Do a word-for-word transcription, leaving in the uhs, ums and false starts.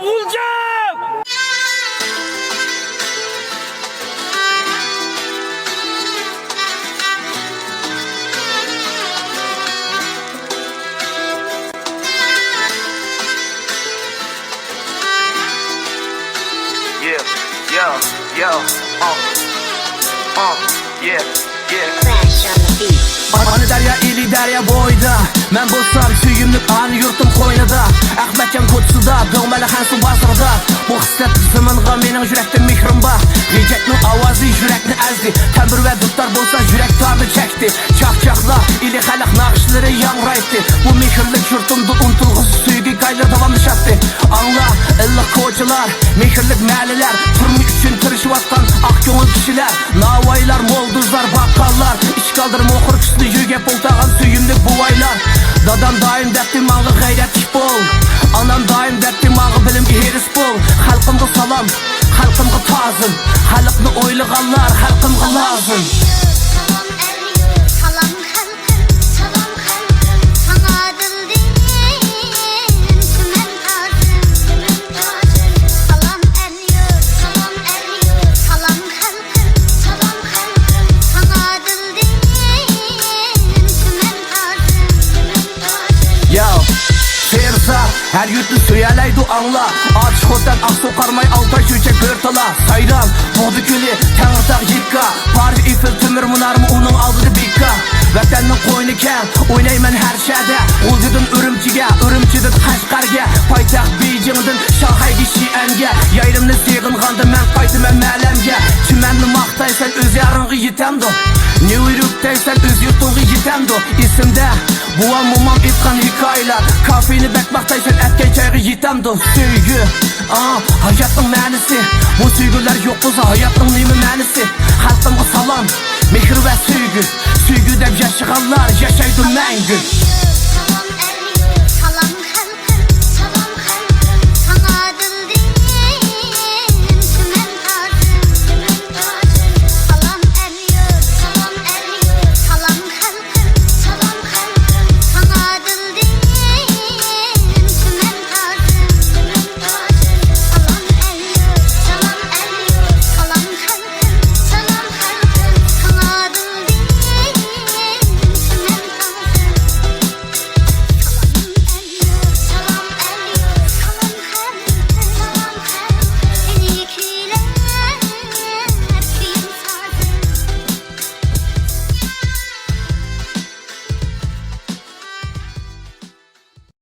ئوغۇلجان! Yeah, yeah, yeah, uh, uh, yeah, yeah. ئانا دەريا، ئىلى دەريا بويىدا، مەن بولسام سۆيۈملۈك ئانا يۇرتۇم قوينىدا. ئەخمەتجان كوچىسىدا، دۆڭمەلە خەنسۇ بازىرىدا. بۇ خىسلەت زېمىنغا مېنىڭ يۈرەكتىن مېھرىم بار. غىجەكنىڭ ئاۋازى يۈرەكنى ئەزدى، تەمبۇر ۋە دۇتار بولسا يۈرەك تارنى چەكتى. چاقچاقلا، ئىلى خەلق ناخشىلىرى ياڭرايتتى. بۇ مېھىرلىك يۇرتۇمدا ئۇنتۇلغۇسىز سۆيگۈ ھېكايىلىرى داۋاملىشاتتى. ئاڭلا، ئىللىق كوچىلار، مېھىرلىك مەھەللىلەر، تۇرمۇش ئۈچۈن تىرىشىۋاتقان ئاق كۆڭۈل كىشىلەر، ناۋايلار، مولدۇزلار، باققاللار، ئىشىك ئالدىدا موخور كۈسنى يۆگەپ ئولتۇرغان سۆيۈملۈك بوۋايلار. دادام دائىم دەپتى ماڭا غەيرەتلىك بول، ئانام دائىم دەپتى ماڭا بىلىمگە ھېرىس بول. خەلقىمگە سالام، خەلقىمگە تازىم، خەلقنى ئويلىغانلار خەلقىمگە لازىم. سالام ئەل يۇرت، سالام خەلقىم، سالام خەلقىم، ساڭا دىلدىن چىمەن تازىم. سالام ئەل يۇرت، سالام ئەل يۇرت، سالام خەلقىم، سالام خەلقىم، ساڭا دىلدىن چىمەن تازىم. ياۋ، شېرزاد، ھەر يۇرتنى سۆيەلەيدۇ ئاڭلا. ئاتۇش خوتەن، ئاقسۇ، قاراماي، ئالتاي، شۆشەك، بۆرتالا، سايرام، بۇغدا كۆلى، تەڭرىتاغ، يىپكا، پارىژ ئېفېل تۆمۈر مۇنارىمۇ ئۇنىڭ ئالدىدا بىكا. ۋەتەننىڭ قوينى كەڭ، ئوينايمەن ھەر شەھەردە. غۇلجىدىن ئۈرۈمچىگە، ئۈرۈمچىدىن قەشقەرگە، پايتەخت بېيجىڭدىن شاڭخەيگە، شىئەنگە. يايلىمنى سېغىنغاندا مەن قايتىمەن مەلەمگە. چىمەننى ماختايسەن، ئۆز يارىڭغا يېتەمدۇ؟ نيۇ يورك دەيسەن، ئۆز يۇرتۇڭغا يېتەمدۇ؟ ئېسىمدە بوۋام، مومام ئېيتقان ھېكايىلەر. كافېنى بەك ماختايسەن، ئەتكەن چايغا يېتەمدۇ؟ سۆيگۈ، ئا، ھاياتنىڭ مەنىسى. بۇ سۆيگۈلەر يوق بولسا، ھاياتنىڭ نېمە مەنىسى؟ خەلقىمگە سالام، مېھىر ۋە سۆيگۈ. سۆيگۈ دەپ ياشىغانلار ياشايدۇ مەڭگۈ.